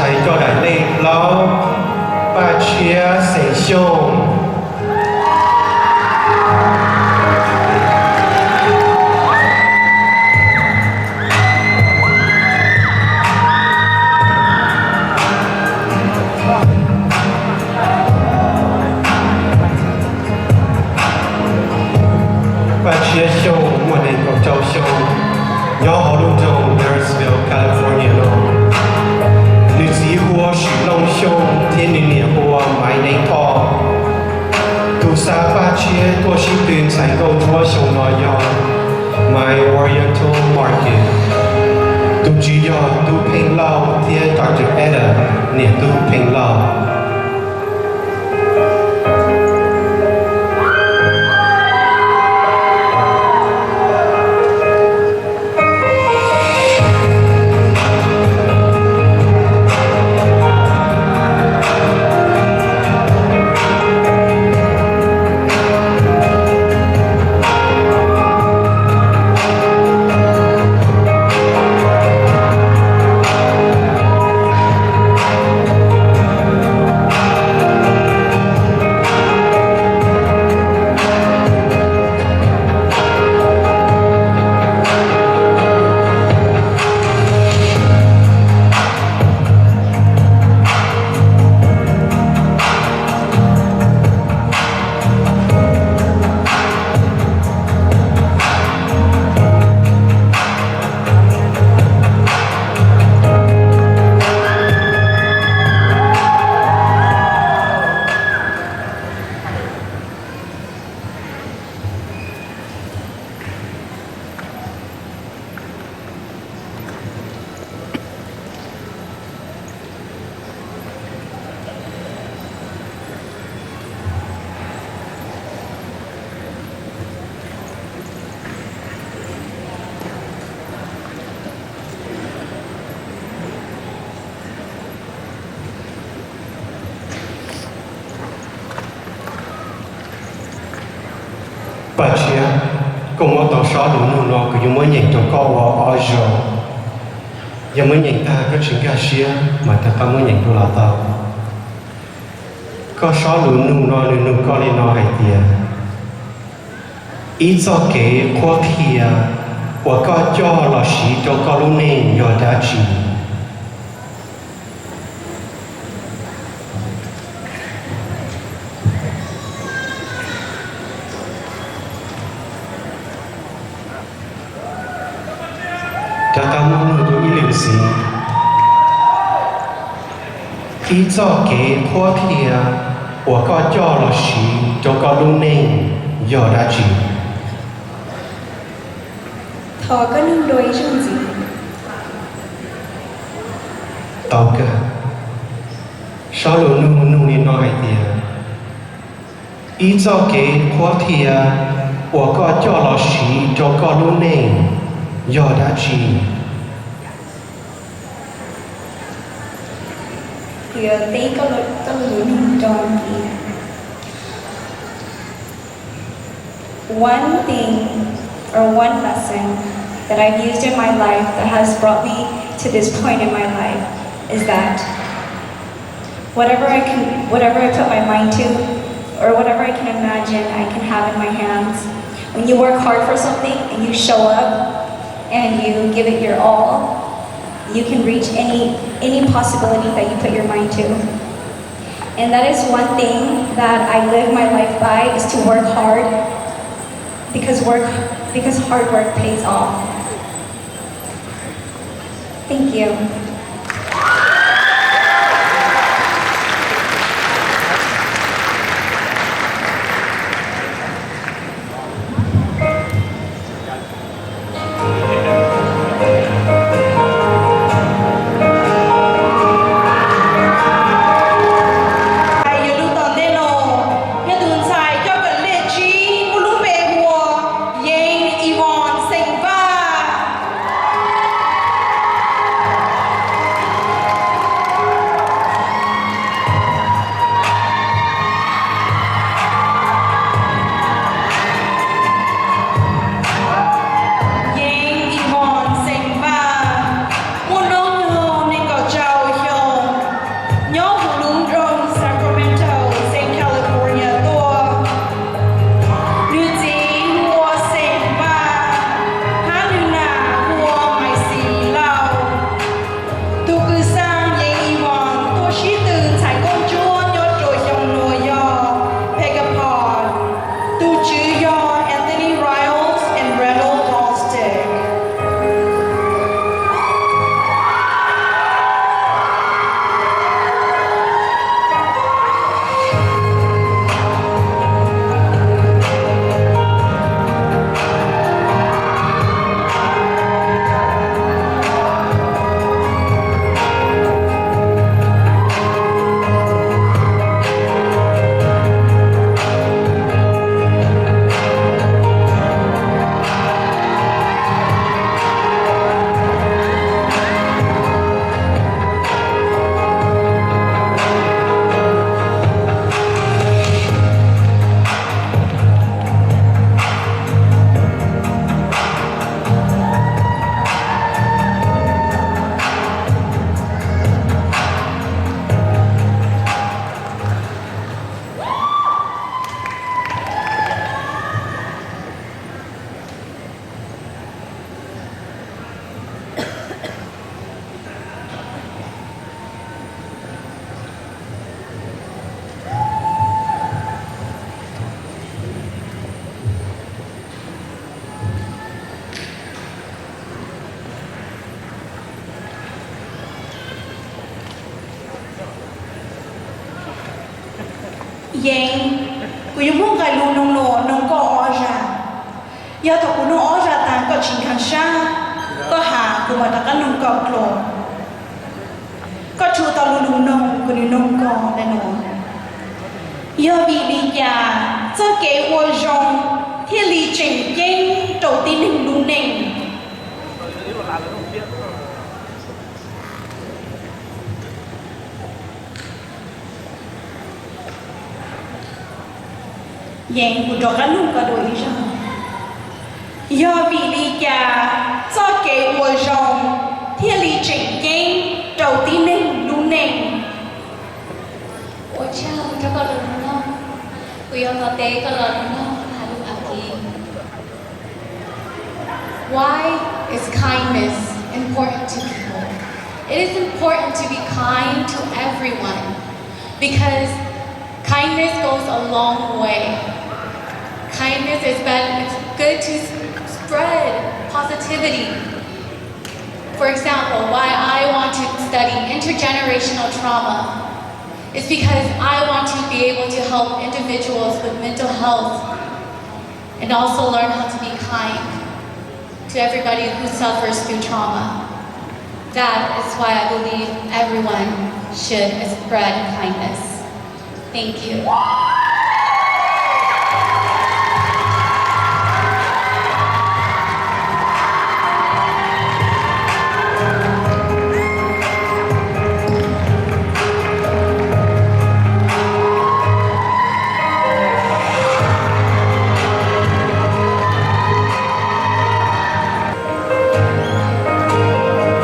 Hais rau daim lej plaub, Paj Tshiab xeem Xyooj. Paj Tshiab Xyooj muaj nees nkaum rau xyoo, nyob hauv lub nroog Marysville, California no. Nws txiv hu ua Swm Looj Xyooj thiab nws niam hu ua Maiv Neeb Thoj. Tus xa Paj Tshiab tuaj sib tw ntxhais nkauj ntsuab xyoo no yog Maiv Oriental Market. Tus tswv yog Tub Pheej Lauj thiab Doctor Eda, niam Tub Pheej Lauj. Paj Tshiab, koj muab tau sob lus nug no kuv yuav muab nyeem rau koj ua ob zaug. Yog muab nyeem tag koj tsis nkag siab mas rov qab muab nyeem dua los tau. Koj sob lus nug no nws nug koj li no hais tias, ib txoj kev qhuab qhia uas koj coj los siv rau koj lub neej yog dab tsi? Rov qab muab nug dua ib lwm ntxiv. Ib txoj kev qhuab qhia uas koj coj los siv rau koj lub neej yog dab tsi? Thov koj nug dua ib zaug ntxiv. Tau kawg. Sob lus nug nug li no hais tias, ib txoj kev qhuab qhia uas koj coj los siv rau koj lub neej yog dab tsi? Kuv yuav teb koj lus nug rau Askiv. One thing or one lesson that I've used in my life that has brought me to this point in my life is that whatever I can, whatever I put my mind to, or whatever I can imagine I can have in my hands, when you work hard for something and you show up and you give it your all, you can reach any, any possibility that you put your mind to. And that is one thing that I live my life by, is to work hard because work, because hard work pays off. Thank you. Hais yuav lug tom ntej no, yog tus ntxhais coj kawm lej tsib muaj lub npe hu ua Yeej Yvonne xeem Vaj. Yeev, kuv yuav muab nqe lus noog no noog koj ob zaj. Yog thaum kuv noog ob zaj tas koj tsis nkag siab, koj has kuv mam rov qab noog koj dlua. Koj tsum tau lus noog, kuv nws noog koj ntawm no. Yog vim li cas txoj kev ua zoo thiaj li tseem ceeb rau tib neeg lub neej? Yeev, kuv rov qab noog koj dua ib zaug. Yog vim li cas txoj kev ua zoo thiaj li tseem ceeb rau tib neeg lub neej? Ua tsaug rau koj lus noog. Kuv yuav los teb koj lus noog hais lus Askiv. Why is kindness important to people? It is important to be kind to everyone because kindness goes a long way. Kindness is better, it's good to spread positivity. For example, why I want to study intergenerational trauma is because I want to be able to help individuals with mental health and also learn how to be kind to everybody who suffers through trauma. That is why I believe everyone should spread kindness. Thank you.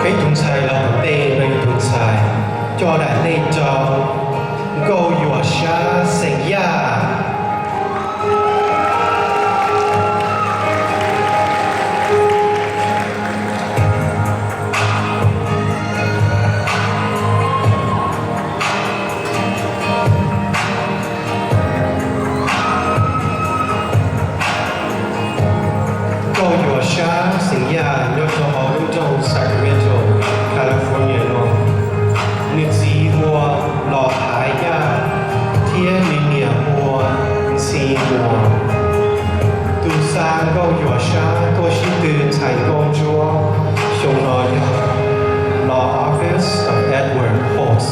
Peb tus ntxhais los ntej, peb tus ntxhais coj daim ntej rau Nkauj Yuam Sab xeem Yaj. Nkauj Yuam Sab xeem Yaj nyob rau hauv lub nroog Sacramento, California no. Nws txiv ua Los Hav Yaj thiab nws niam ua Ntxhi Muas. Tus xa Nkauj Yuam Sab tuaj sib tw ntxhais nkauj ntsuab xyoo no yog Los Office of Edward Holtz.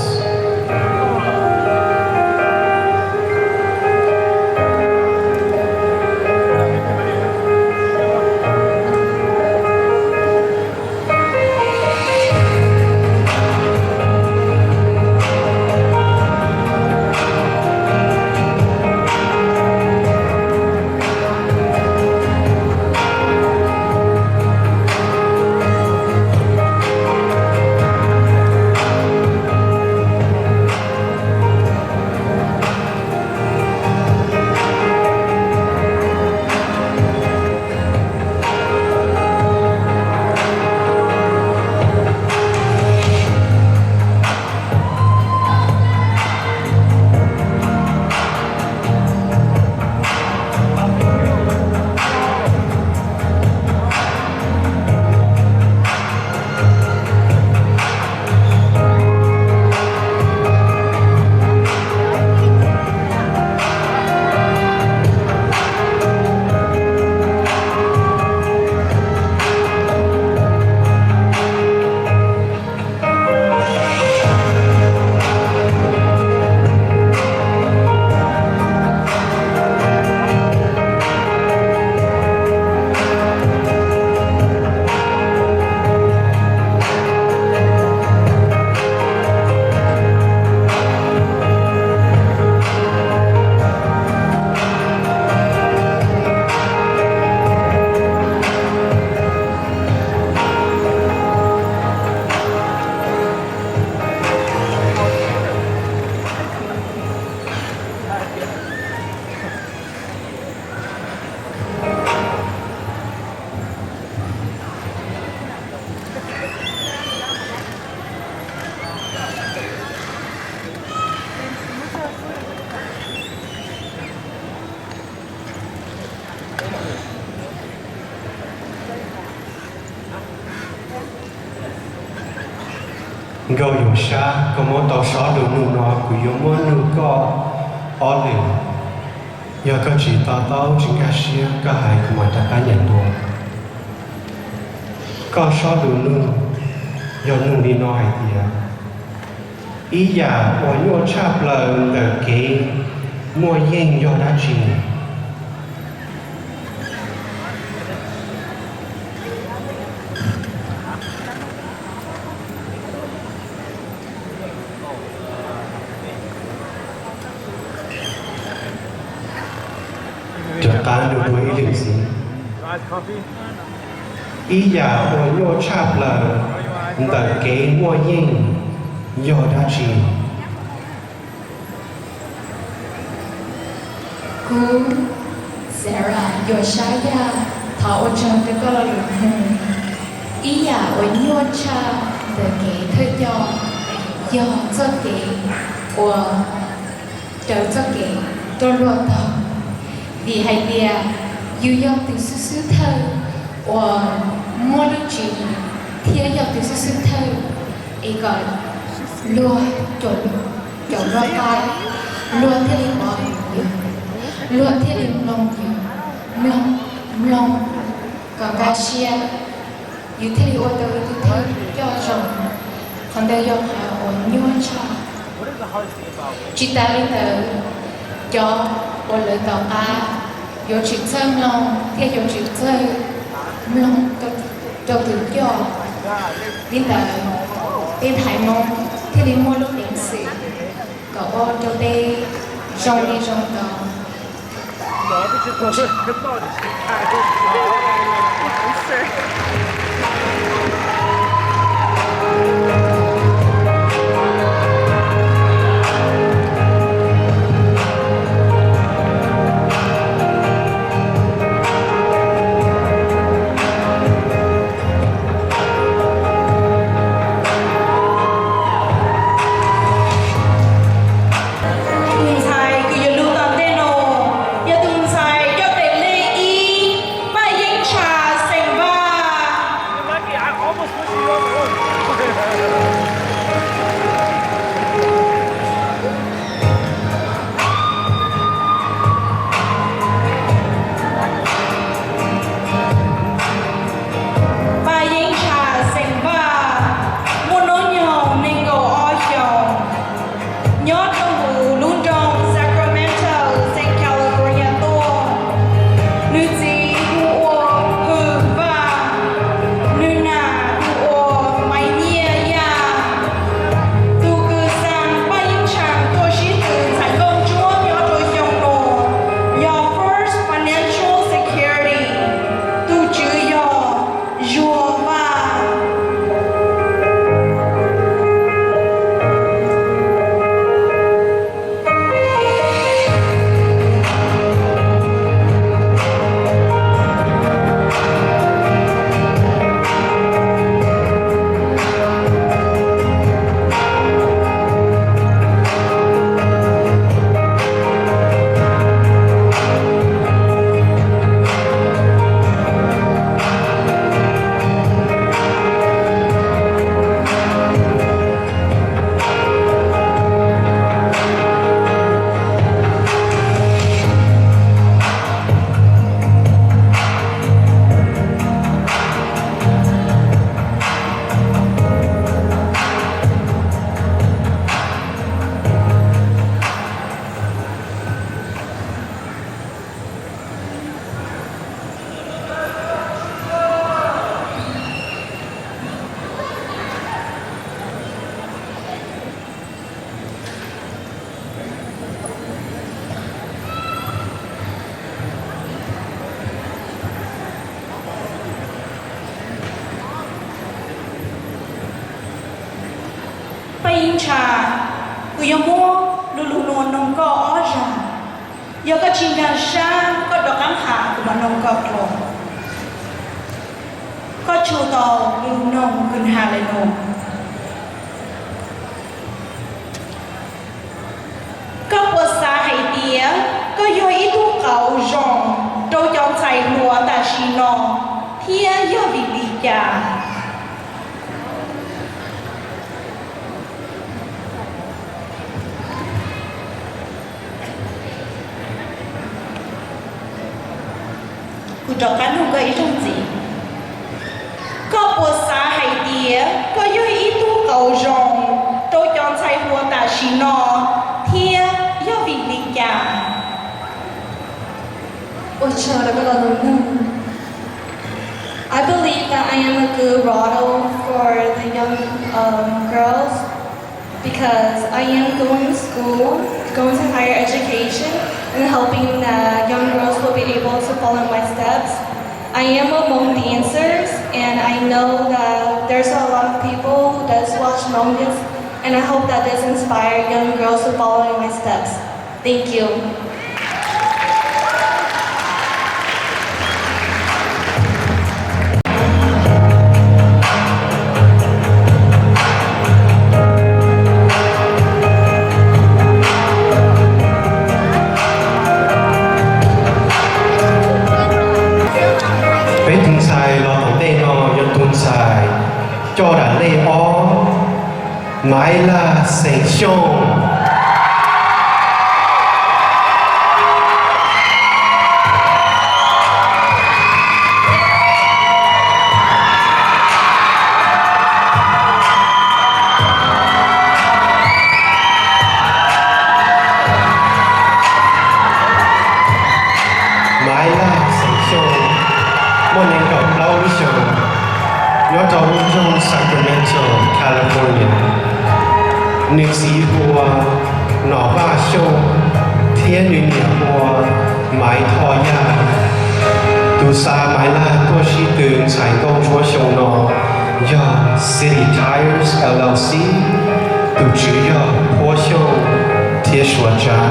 Nkauj Yuam Sab, koj muab tau sob lus nug no, kuv yuav muab nug koj Ob lwm, yog koj tsis to taub tsis nkag siab koj hais kuv mam rov qab nyeem dua. Koj sob lus nug yog nug li no hais tias, ib yam uas nyuaj tshaj plaws ntawm kev muaj yeej yog dab tsi? Rov qab nug dua ib lwm xwb. Ib yam uas nyuaj tshaj plaws ntawm kev muaj yeej yog dab tsi? Kuv, Sarah, yuav saib yam, thov ua tsaug rau koj lo lus nug. Ib yam uas nyuaj tshaj ntawm kev thawj coj yog txoj kev uas raws txoj kev rau luag taug, vim hais tias yus yog tus xib hwb thawj uas muaj lub tswv yim thiab yog tus xib hwb thawj es kom luag caum, caum luag qaib, luag thiaj li pom yus, luag thiaj li mloog yus, mloog, mloog kom nkag siab, yus thiaj li ua tau ib tug thawj coj zoo. Qhov ntawd yog qhov uas nyuaj tshaj. Tsis tas li ntawd, cov uas lawv tom qab yuav tsis txawj mloog thiab yuav tsis txawj mloog rau tus coj. Li ntawd, peb Hmoob thiaj li muaj lub peev xwm kom ua rau peb zoo li zoo tau. Tus ntxhais kws yuav lug tom ntej no yog tus ntxhais coj pem lej ib, Paj Yeeb Tshas xeem Vaj. Paj Yeeb Tshas xeem Vaj muaj hnub nyoog nees nkaum ob xyoos, nyob rau hauv lub nroog Sacramento, xeev California tuaj. Nws txiv hu ua Hwm Vaj, nws nam hu ua Maiv Nyiaj Yaj. Tus kws xa Paj Yeeb Tshas tuaj sib tw ntxhais nkauj ntsuab nyob rau xyoo no yog First Financial Security, tus tswv yog Zuag Vaj. Paj Yeeb Tshas, kuv yuav muab lub lus no noog koj ob zag. Yog koj tsis nkag siab, koj rov qab tham kuv mam noog koj dlua. Koj tshua tau lub lus noog kws has le nuav. Koj puas xav hais tias koj yog ib tug qauv zoo rau cov ntxhais hluas tam sim no, thiab yog vim li cas? rov qab nug koj ib zaug ntxiv. Koj puas xav hais tias koj yog ib tug qauv zoo rau cov ntxhais hluas tam sim no thiab yog vim li cas? Ua tsaug rau koj los mus nug. I believe that I am a good role model for the young um, girls because I am going to school, going to higher education, and hoping that young girls will be able to follow my steps. I am a Hmong dancer, and I know that there's a lot of people who does watch Hmong dance, and I hope that this inspire young girls to follow in my steps. Thank you. Peb tus ntxhais los tom ntej no yog tus ntxhais coj dam lej ob, Maiv Laj Xeem Xyooj. Maiv Laj Xeem Xyooj muaj nees nkaum plaub lub xyoos, nyob rau lub nroog Sacramento, California. Nws txiv hu ua Nom Vaj Xyooj thiab nws niam hu ua Maiv Thoj Yaj. Tus xa Maiv Laj tuaj sib tw ntxhais nkauj ntsuab xyoo no yog City Tires L L C, tus tswv yog Phuab Xyooj thiab Suav Tsab.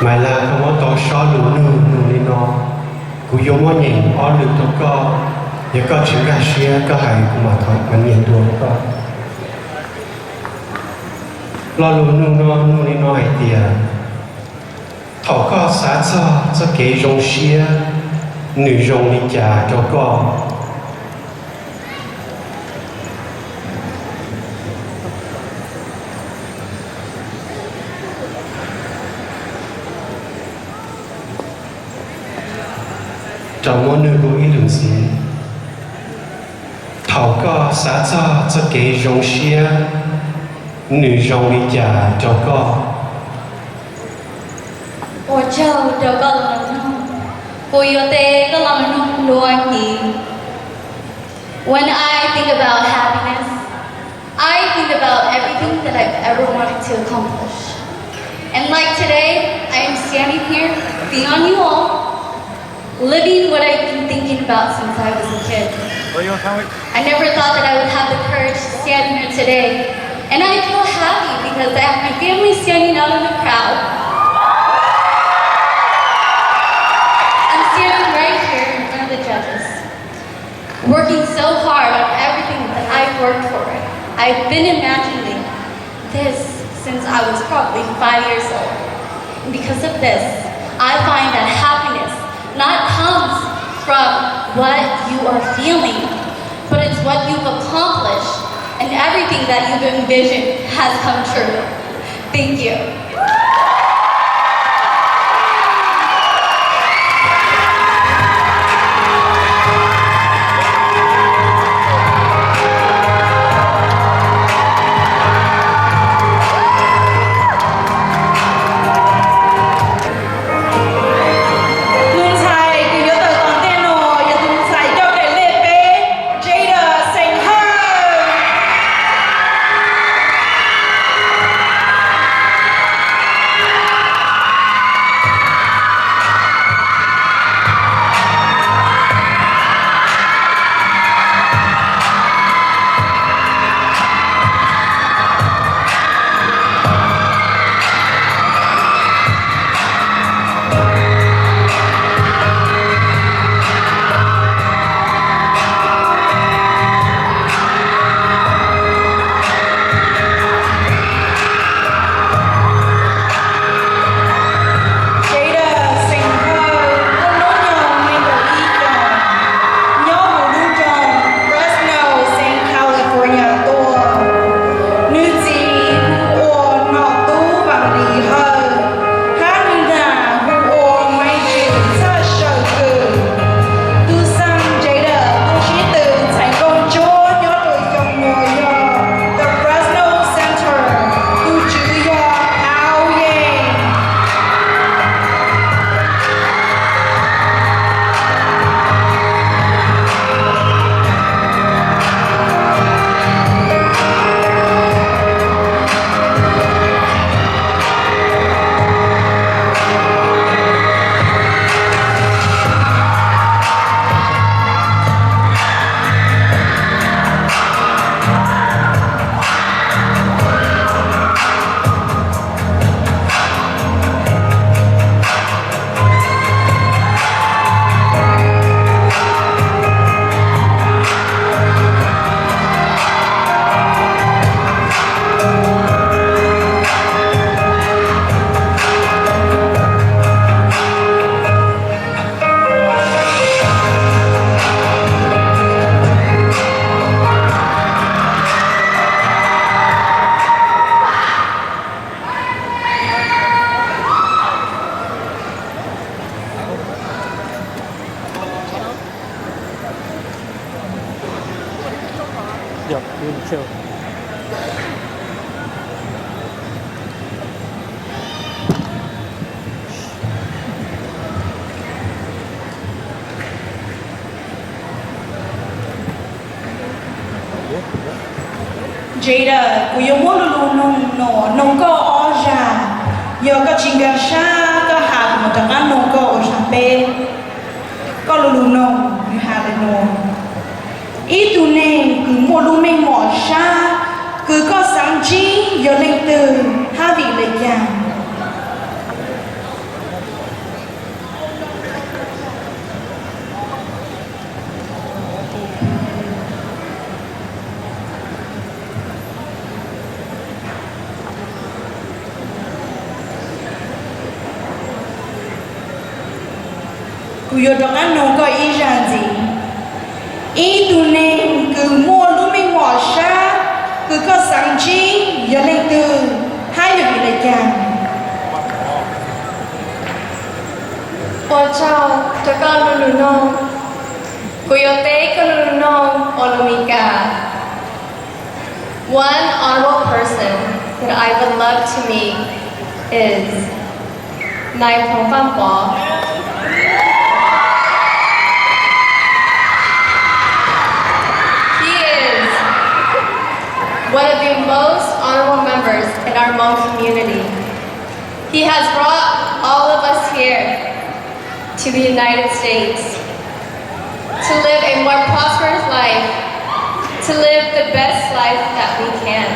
Maiv Laj, koj muab tau sob lus nug nug li no, kuv yuav muab nyeem ob lwm rau koj. Yog koj tsis nkag siab koj hais kuv mam thov nyeem dua rau koj. Lo lus nug no nug li no hais tias, thaum koj xav txog txoj kev zoo siab, nws zoo li cas rau koj? Rau muab nug dua ib lwm ntxiv. Thaum koj xav txog txoj kev zoo siab, nws zoo li cas rau koj? Ua tsaug rau koj los nug. Kuv yuav teb koj los nug dua ntxiv. When I think about happiness, I think about everything that I've ever wanted to accomplish. And like today, I am standing here beyond you all, living what I've been thinking about since I was a kid. I never thought that I would have the courage to stand here today. And I feel happy because I have my family standing out in the crowd. working so hard on everything that I've worked for. I've been imagining this since I was probably five years old. And because of this, I find that happiness not comes from what you are feeling, but it's what you've accomplished and everything that you've envisioned has come true. Thank you. Tus ntxhais kws yuav tawm tom ntej no yog tus ntxhais coj kev lej peb, Jada Xeem Hawj. Jada Xeem Hawj muaj hnub nyoog nees nkaum ib xyoos, nyob hauv lub nroog Fresno, xeev California tuaj. Nws txiv hu ua Nom Tub Vam Lis Hawj, hab nws nam hu ua Maiv Tswm Txhaj Sawm Kws. Tus xeem Jada tau sib tw ntxhais nkauj ntsuab nyob rau xyoo no yog The Fresno Center, tus tswv yog Thao Yeej. Jada, kuv yuav muab lu lus noog no noog koj ob zag. Yog koj tsis nkag siab, koj has kuv mam rov qab noog koj ua zag peb. Koj lu lus noog nws has li no: Ib tug neeg kws muaj lub meej mom sab kws koj xaav ntsib yog leej twg hab vim le caag? Kuv yuav rov qab noog koj ib zag ntxiv. Ib tug neeg kws muaj lub meej mom sab kws koj xaav ntsib yog leej twg hab yog vim le caag? Ua tsaug rau koj lu lus noog. Kuv yuav teb koj lu lus noog ua lus Mis Kas. One honorable person that I would love to meet is Nais Phoo Vaj Pov. He is one of the most honorable members in our Hmong community. He has brought all of us here to the United States to live a more prosperous life, to live the best life that we can.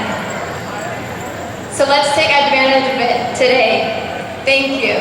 So let's take advantage of it today. Thank you.